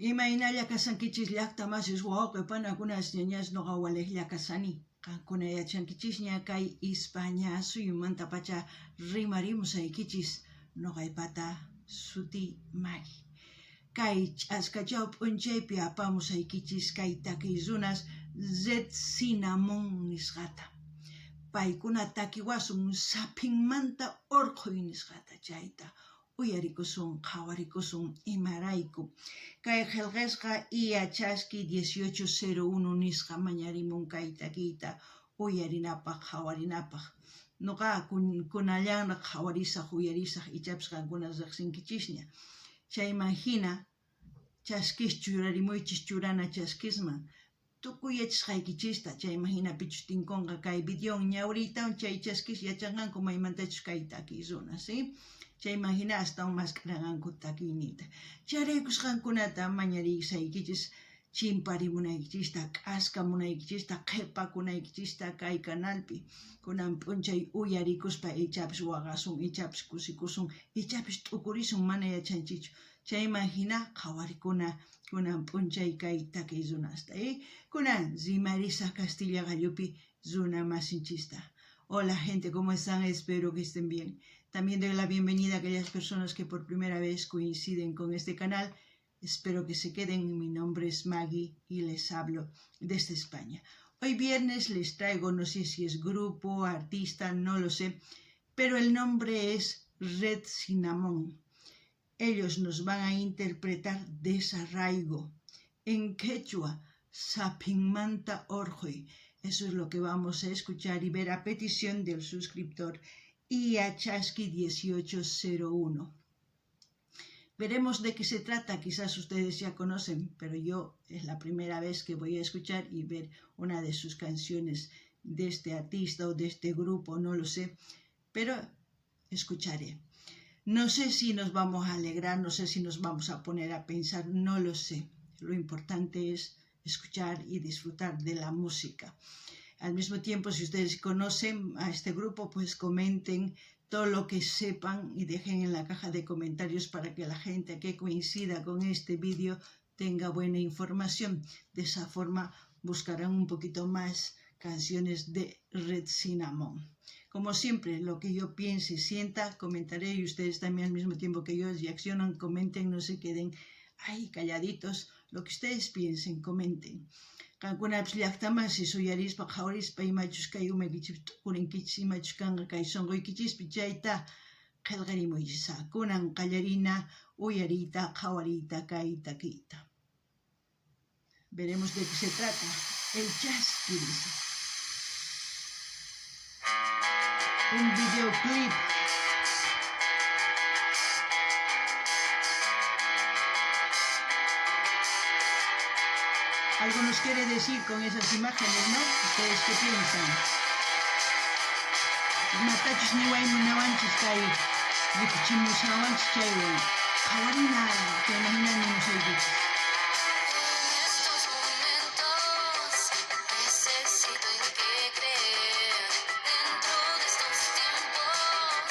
Imaynalla kashankichis llajta masis wawqe panakunas ñañas noqa walejlla kashani. Qankuna yachankichisña kay Ispaña suyumantapacha rimarimusaykichis noqaypata sutiy Magui. Kay ch'askachaw p'unchaypi apamusaykichis kay takiy runas Red Cinnamon nisqata. Paykuna takiwasun saphinmanta orqhoy nisqata chayta uyarikusun, qhawarikusun imarayku. Kay qhelqasqa IA Chaski 1801 nisqa mañarimun kay takiyta uyarinapaj, qhawarinapaj. Noqa kunallanraj qhawarisaj, uyarisaj, ichapis qankuna rejsinkichisña. Chayman jina chaskis churarimuychis churana chaskisman tukuy yachasqaykichista, chayman jina pichus tinkonqa kay videon ñawriytawan chay chaskis yachanqanku maymantachus kay takiy runas, ¿sí? Chayman jina astawan mask'aranqanku takiyninta. Chayraykusqankunata mañarisaykichis chimparimunaykichista, k'askamunaykichista, qhepakunaykichista kay canalpi. Kunan p'unchay uyarikuspa ichapis waqasun, ichapis kusikusun, ichapis t'ukurisun, mana yachanchikchu. Chayman jina qhawarikuna kunan p'unchay kay takiy runasta. Kunan rimarisaj castilla qallupi runa masinchista. Hola gente, ¿cómo están? Espero que estén bien. También doy la bienvenida a aquellas personas que por primera vez coinciden con este canal. Espero que se queden. Mi nombre es Maggie y les hablo desde España. Hoy viernes les traigo, no sé si es grupo, artista, no lo sé, pero el nombre es Red Cinnamon. Ellos nos van a interpretar desarraigo. En quechua, saphinmanta orqhoy. Eso es lo que vamos a escuchar y ver a petición del suscriptor IAChaski 1801. Veremos de qué se trata, quizás ustedes ya conocen, pero yo es la primera vez que voy a escuchar y ver una de sus canciones de este artista o de este grupo, no lo sé, pero escucharé. No sé si nos vamos a alegrar, no sé si nos vamos a poner a pensar, no lo sé. Lo importante es escuchar y disfrutar de la música. Al mismo tiempo, si ustedes conocen a este grupo, pues comenten todo lo que sepan y dejen en la caja de comentarios para que la gente que coincida con este vídeo tenga buena información. De esa forma buscarán un poquito más canciones de Red Cinnamon. Como siempre, lo que yo piense y sienta, comentaré y ustedes también al mismo tiempo que yo reaccionan, comenten, no se queden ahí calladitos. Lo que ustedes piensen, comenten. Qankunapis llajtamasi uyarispa qhawarispa imachus kay umaykichis t'ukurinkichis imachus kanqa kay sonqoykichispi chayta qhelqarimuychis. Kunan qallarina uyariyta qhawariyta kay takiyta. Veremos de qué se trata. El chasqui dice. Un videoclip. Algo nos quiere decir con esas imágenes, ¿no? ¿Ustedes qué piensan? Imatachus niwayman nawanchis kay rikuchimushawanchis chaywan qhawarina chayman hina nimusaykichis. En estos momentos necesito en qué creer. Dentro de estos tiempos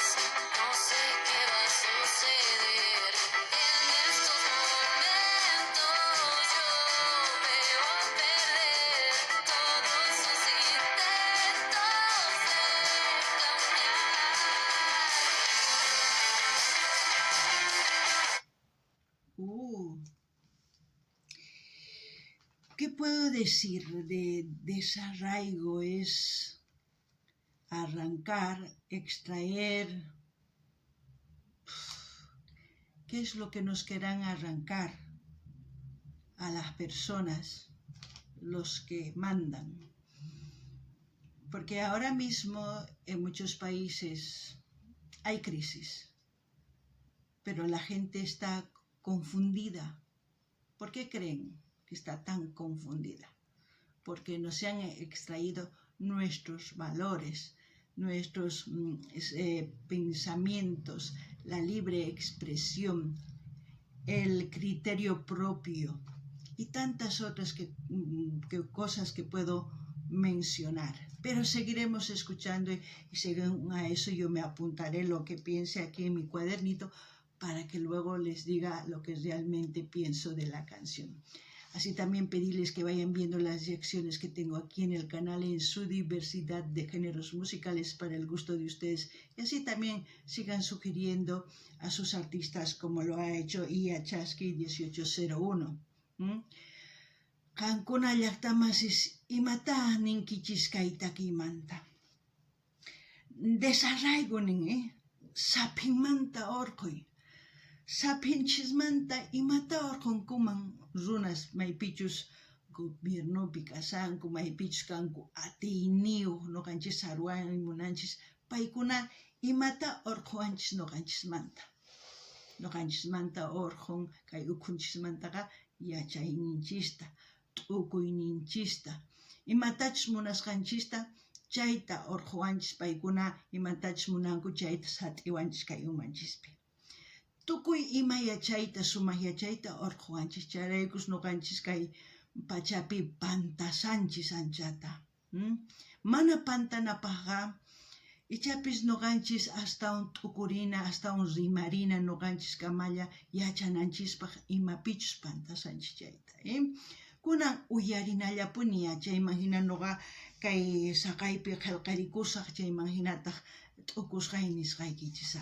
no sé qué va a suceder. En estos momentos yo veo perder todos sus intentos de cambiar. ¿Qué puedo decir de desarraigo? Es arrancar, extraer. ¿Qué es lo que nos querrán arrancar a las personas, los que mandan? Porque ahora mismo en muchos países hay crisis, pero la gente está confundida. ¿Por qué creen que está tan confundida? Porque nos se han extraído nuestros valores, nuestros pensamientos, la libre expresión, el criterio propio y tantas otras cosas que puedo mencionar. Pero seguiremos escuchando y según a eso yo me apuntaré lo que piense aquí en mi cuadernito para que luego les diga lo que realmente pienso de la canción. Así también pedirles que vayan viendo las reacciones que tengo aquí en el canal en su diversidad de géneros musicales para el gusto de ustedes. Y así también sigan sugiriendo a sus artistas como lo ha hecho Ia Chasqui 1801. Qankuna llaqtamasis imata ninkichis kay takiymanta. Desarraigo nin, eh? Saphinmanta orqhoy. Saphinchismanta imata orqhonkuman runas maypichus gobiernopi kashanku, maypichus kanku atiyniyuq noqanchis sarway munanchis, paykuna imata orqhowanchis noqanchismanta. Noqanchismanta orqhon kay ukhunchismantaqa yachayninchista, t'ukuyninchista, imatachus munasqanchista chayta orqhowanchis paykuna imatachus munanku chayta sat'iwanchis kay umanchispi. Tukuy ima yachayta, sumaq yachayta orqhowanchis, chayraykus noqanchis kay pachapi pantasanchis anchata. Mana pantanapajqa ichapis noqanchis astawan t'ukurina, astawan rimarina noqanchis kamalla yachananchispaj imapichus pantasanchis chayta. Kunan uyarinallapuni chayman jina noqa kay saqaypi qhelqarikusaj chayman jinataj t'ukusqay nisqaykichis.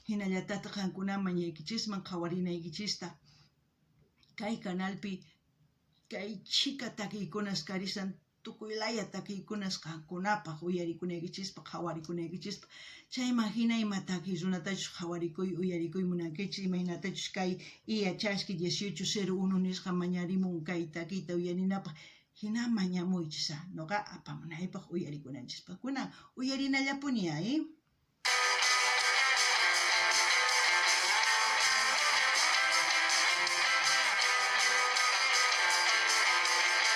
Jinallatataj qankuna mañaykichisman qhawarinaykichista kay canalpi kay chhika takiykunas karisan tukuy laya takiykunas qankunapaj uyarikunaykichispaj qhawarikunaykichispa chayman jina ima takiy runatachus qhawarikuy uyarikuy munankichis imaynatachus kay Ia Chasqui 1801 nisqa mañarimun kay takiyta uyarinapaj jina mañamuychis noqa apamunaypaj uyarikunanchispaj kunan uyarinallapuni eh?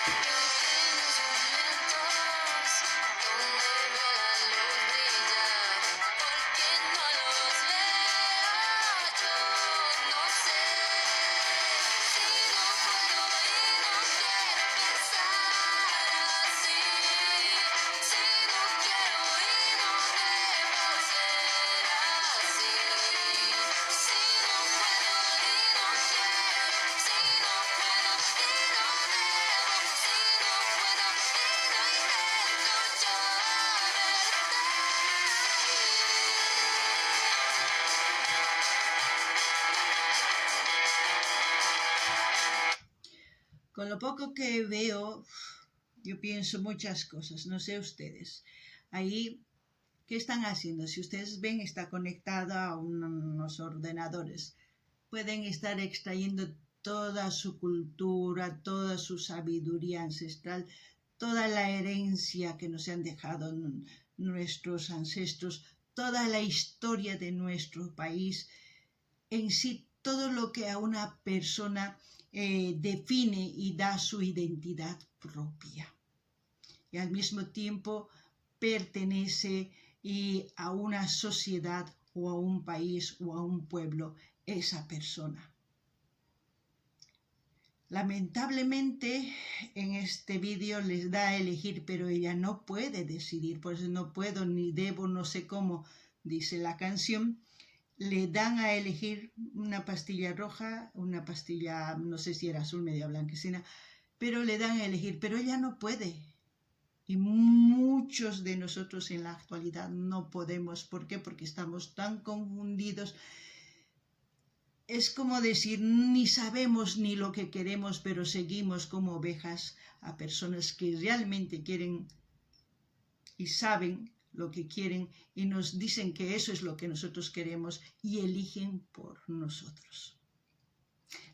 Pequeños momentos donde veo la luz brillar, porque no los veo, yo no sé. Si no puedo y no quiero pensar así, si no quiero y no debo ser así, si no puedo y no quiero, si no puedo y no debo, si no puedo y no intento yo verte ir. Con lo poco que veo, yo pienso muchas cosas, no sé ustedes. Ahí, ¿qué están haciendo? Si ustedes ven, está conectado a unos ordenadores. Pueden estar extrayendo toda su cultura, toda su sabiduría ancestral, toda la herencia que nos han dejado nuestros ancestros, toda la historia de nuestro país, en sí todo lo que a una persona define y da su identidad propia. Y al mismo tiempo pertenece y a una sociedad o a un país o a un pueblo esa persona. Lamentablemente en este vídeo les da a elegir, pero ella no puede decidir, por eso no puedo ni debo, no sé cómo, dice la canción. Le dan a elegir una pastilla roja, una pastilla, no sé si era azul, media blanquecina, pero le dan a elegir, pero ella no puede. Y muchos de nosotros en la actualidad no podemos. ¿Por qué? Porque estamos tan confundidos. Es como decir, ni sabemos ni lo que queremos, pero seguimos como ovejas a personas que realmente quieren y saben lo que quieren y nos dicen que eso es lo que nosotros queremos y eligen por nosotros.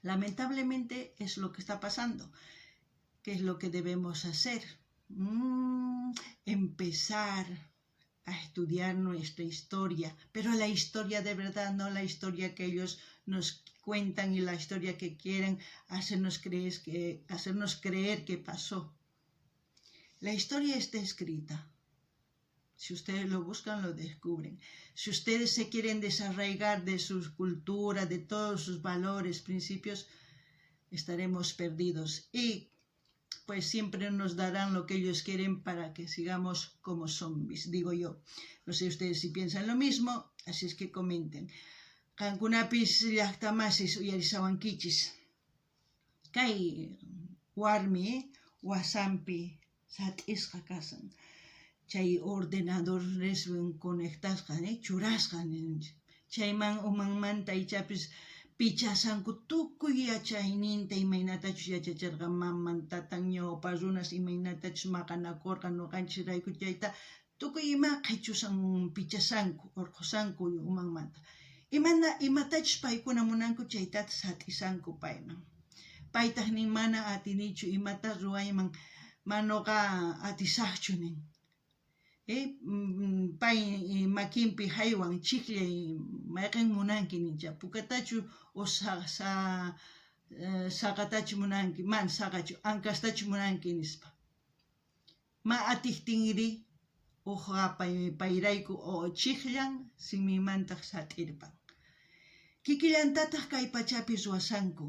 Lamentablemente es lo que está pasando. ¿Qué es lo que debemos hacer? Empezar a estudiar nuestra historia, pero la historia de verdad, no la historia que ellos nos cuentan y la historia que quieren hacernos creer que pasó. La historia está escrita. Si ustedes lo buscan, lo descubren. Si ustedes se quieren desarraigar de su cultura, de todos sus valores, principios, estaremos perdidos. Y siempre nos darán lo que ellos quieren para que sigamos como zombies, digo yo. No sé ustedes si piensan lo mismo, así es que comenten. Qankunapis llajtamasis uyarishawankichis. Kay warmi wasanpi sat'isqa kashan. Chay ordenadoreswan conectasqa churasqa chayman umanmanta ichapis pichashanku tukuy yachayninta imaynatachus yachacherqa maman, tatan, ñawpa runas imaynatachus maqanakorqa noqanchisrayku chayta tukuy ima qhechushan pichashanku orqhoshanku umanmanta. Imana imatachus paykuna munanku chaytataj sat'ishanku payman. Paytaj nin mana atinichu imata ruwayman manoqa atisajchu nin. Pay makinpi jaywan chijllay mayqen munanki nincha pukatachu o saqatachu munanki mana saqachu ankastachu munanki nispa. Ma atejtinrí ujqa payrayku chijllan siminmantaj sat'irpan. Kikillantataj kay pachapi ruwashanku.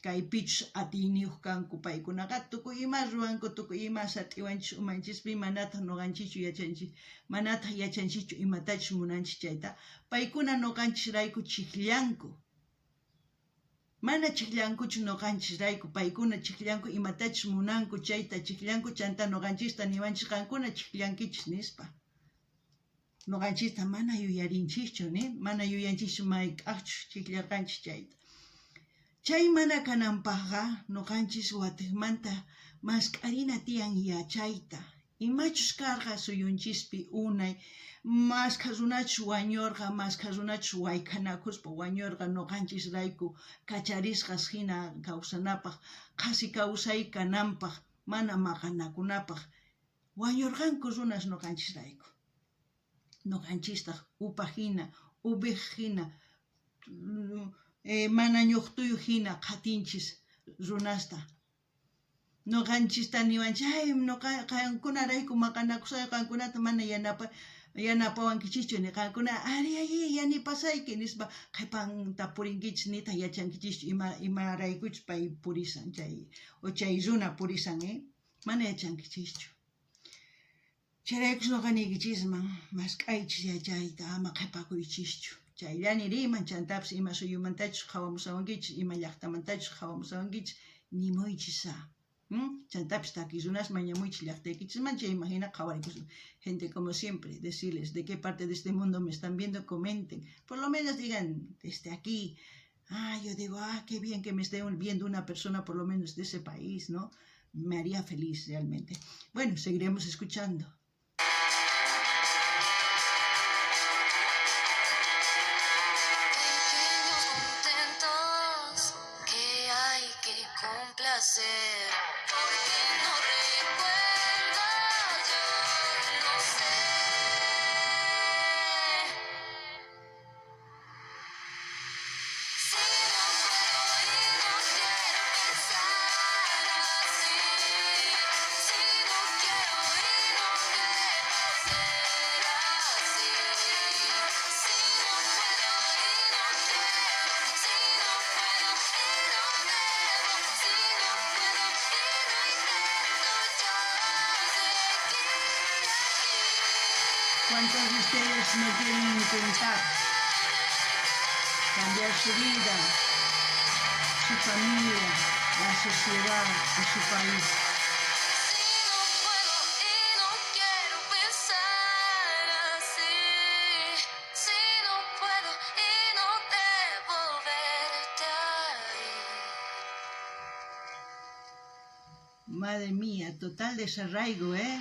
Kaypichus atiyniyoj kanku paykunaqa tukuy ima ruwanku, tukuy ima sat'iwanchis umanchispi, manataj noqanchejchu yachanchej, manataj yachanchejchu imatachus munanchej chayta. Paykuna noqanchisrayku chijllanku. Mana chijllankuchu noqanchisrayku, paykuna chijllanku imatachus munanku chayta chijllanku, chantá noqanchista niwanchis qankuna chijllankichis nispa. Noqanchista mana yuyarinchejchu, ni mana yuyanchejchu mayk'ajchus chijllarqanchej chayta. Chay mana kananpajqa noqanchis watejmanta mask'arina tiyan yachayta. Imachus karqa suyunchispi unay, mashkha runachus wañorqa, mashkha runachus wayk'anakuspa wañorqa noqanchisrayku kacharisqas jina kawsanapaj, qhasi kawsay kananpaj, mana maqanakunapaj. Wañorqanku runas noqanchisrayku. Noqanchistaj upa jina, oveja jina, mana ñojtuyoj jina qhatinchis runasta. Noqanchista niwanchis, ay noqa qankunarayku maqanakusqayku qankunata mana yanapa yanapawankichischu ni qankuna ari ay yanipasayki nispa qhepanta purinkichis nitaj yachankichischu ima imaraykuchus pay purisan chay o chay runa purisan mana yachankichischu. Chayraykus noqa niykichisman, mask'aychis yachayta, ama qhepakuychischu. Chayllani riman, chantapis ima suyumantachus qhawamushawankichis, ima llajtamantachus qhawamushawankichis, nimuychis á. Chantapis takiy runas mañamuychis llajtaykichisman, chayman jina qhawarikusun. Gente, como siempre, decirles de qué parte de este mundo me están viendo, comenten. Por lo menos digan desde aquí. Ah, yo digo, ah, qué bien que me esté viendo una persona por lo menos de ese país, ¿no? Me haría feliz realmente. Bueno, seguiremos escuchando. Pequeños contentos que hay que complacer. Porque no recuerdo, yo no sé. Si no puedo y no quiero pensar así. Si no quiero y no debo ser así. Si no puedo y no quiero. Si no puedo y no debo. Si no puedo y no intento yo seguir aquí. ¿Cuántos de ustedes no quieren intentar cambiar su vida, su familia, la sociedad y su país? Si no puedo y no quiero pensar así. Si no puedo y no debo verte ahí. Madre mía, total desarraigo, ¿eh?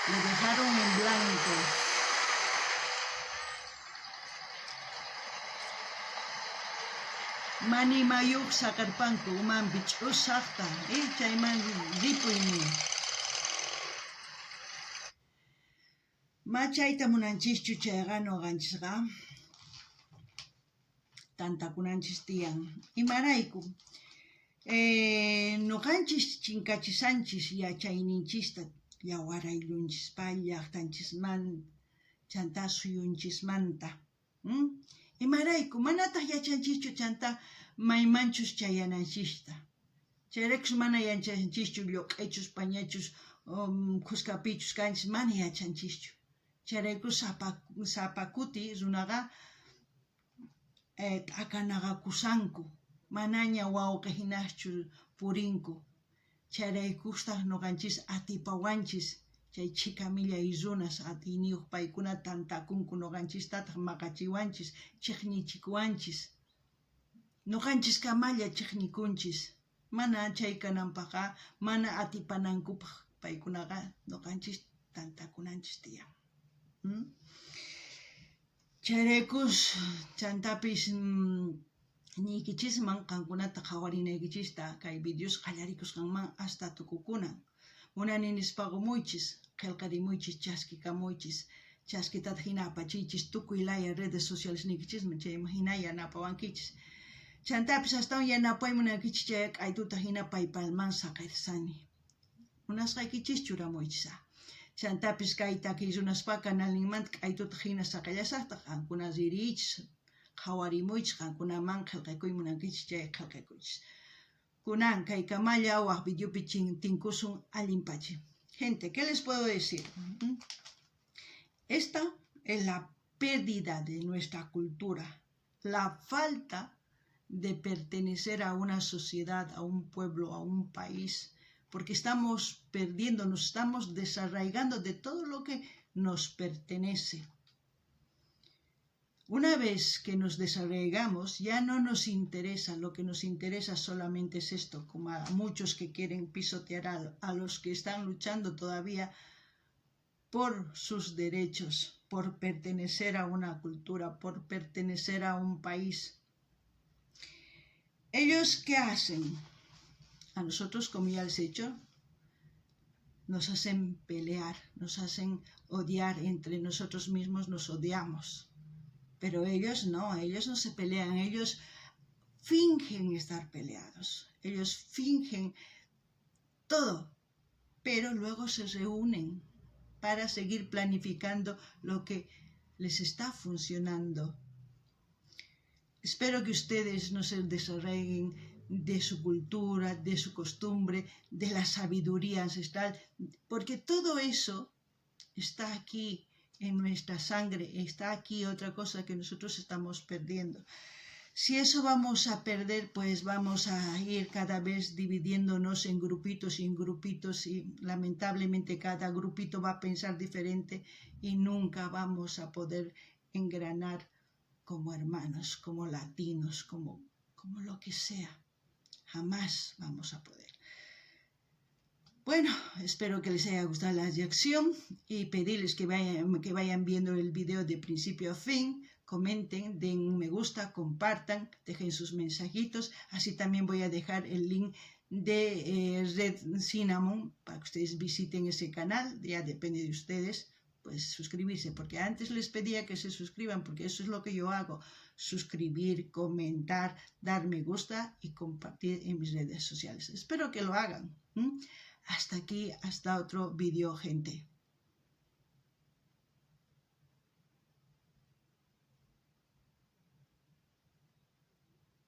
Le dejaron en blanco. Manimayuq saqerpanku umanpi ch'usaqta, chayman ripuy nin. Ma chayta munanchischu chayqa noqanchisqa tantakunanchis tiyan. Imarayku? Noqanchis chinkachishanchis yachayninchista yawarayllunchispá llajtanchismanta chantá suyunchismanta. Imarayku? Manataj yachanchischu chantá maymanchus chayananchista. Chayraykus mana yachanchischu lloq'echus, pañachus, khuskapichus kanchis, mana yachanchischu. Chayrayku sapa kuti runaqa T'akanaqakushanku, manaña wawqe hinaschu purinku. Chayraykustaj noqanchis atipawanchis chay chhika millay runas atiyniyoj paykuna tantakunku noqanchistataj maqachiwanchis, chejnichikuwanchis. Noqanchis kamalla chejnikunchis. Mana chay kananpajqa mana atipanankupaj paykunaqa noqanchis tantakunanchis tiyan. Chayraykus chantapis niykichisman qankunata qhawarinaykichista kay videos qallarikusqanman hasta tukukunan. Munani nispaqomuychis, qhelqarimuychis, chaskikamuychis, chaskitataj jina apachiychis tukuy laya redes sociales niykichisman, chayman jina yanapawankichis. Chantapis astawan yanapay munankichis chay k'aytuta jina PayPalman saqersani. Munasqaykichis churamuychis. Chantapis kay takiy runaspa canalninmanta k'aytuta jina saqellasajtaj qankuna ririychis, qhawarimuychis, qankunaman qhelqakuy munankichis chay qhelqakuychis. Kunan kay kamalla waj videopi tinkusun allin pachi. Gente, ¿qué les puedo decir? Esta es la pérdida de nuestra cultura, la falta de pertenecer a una sociedad, a un pueblo, a un país, porque estamos perdiendo, nos estamos desarraigando de todo lo que nos pertenece. Una vez que nos desarraigamos, ya no nos interesa, lo que nos interesa solamente es esto, como a muchos que quieren pisotear a los que están luchando todavía por sus derechos, por pertenecer a una cultura, por pertenecer a un país. ¿Ellos qué hacen? A nosotros, como ya les he dicho, nos hacen pelear, nos hacen odiar entre nosotros mismos, nos odiamos. Pero ellos no, ellos no se pelean, ellos fingen estar peleados, ellos fingen todo, pero luego se reúnen para seguir planificando lo que les está funcionando. Espero que ustedes no se desarraiguen de su cultura, de su costumbre, de la sabiduría ancestral, porque todo eso está aquí en nuestra sangre, está aquí otra cosa que nosotros estamos perdiendo. Si eso vamos a perder, pues vamos a ir cada vez dividiéndonos en grupitos y en grupitos y lamentablemente cada grupito va a pensar diferente y nunca vamos a poder engranar como hermanos, como latinos, como lo que sea. Jamás vamos a poder. Bueno, espero que les haya gustado la reacción y pedirles que vayan viendo el video de principio a fin, comenten, den un me gusta, compartan, dejen sus mensajitos. Así también voy a dejar el link de Red Cinnamon para que ustedes visiten ese canal, ya depende de ustedes, pues suscribirse, porque antes les pedía que se suscriban, porque eso es lo que yo hago, suscribir, comentar, dar me gusta y compartir en mis redes sociales. Espero que lo hagan. Hasta aquí, hasta otro vídeo, gente.